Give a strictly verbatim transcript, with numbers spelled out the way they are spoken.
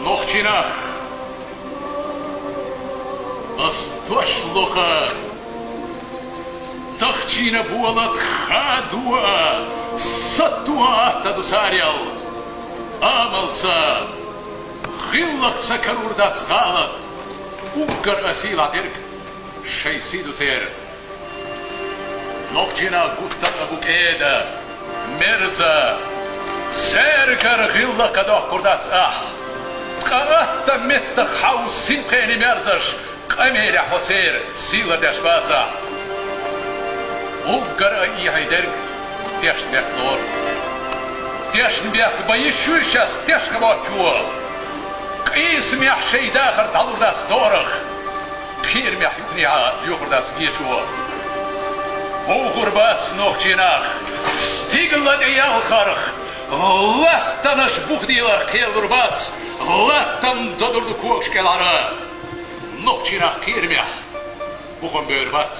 Нохчий нах, ас дош лоху, тахчийна болат хадо а, сатто а атта ду царел. Амалца, гӀиллакхца карор дац гӀалат, уггар а сийлахь дерг шайн сий ду церан. Нохчий нах гуттар а бу кӀеда, мерза, цаьргара гӀиллакх а доккхур дац ахь. Ткъа атта меттах хьовса синпхенийн мерзаш, къамелехь хьо церан сий лардеш бацахь. Уггар а эхье дерг дешна бехк лору. Дешна бехк бан йиш ю шаьш тешна боцчо. Къийсамехь шайн дахар дӀалур дац дорах. Кхерамехь юханехьа лоьхур дац гечо. Бохур бац нохчий нах, стигала тӀе ялхарх, латтанаш бухадийларх кхералур бац, латтам додур ду когаш кӀелхьара. Нохчий нах кхерамехь бухам бевр бац.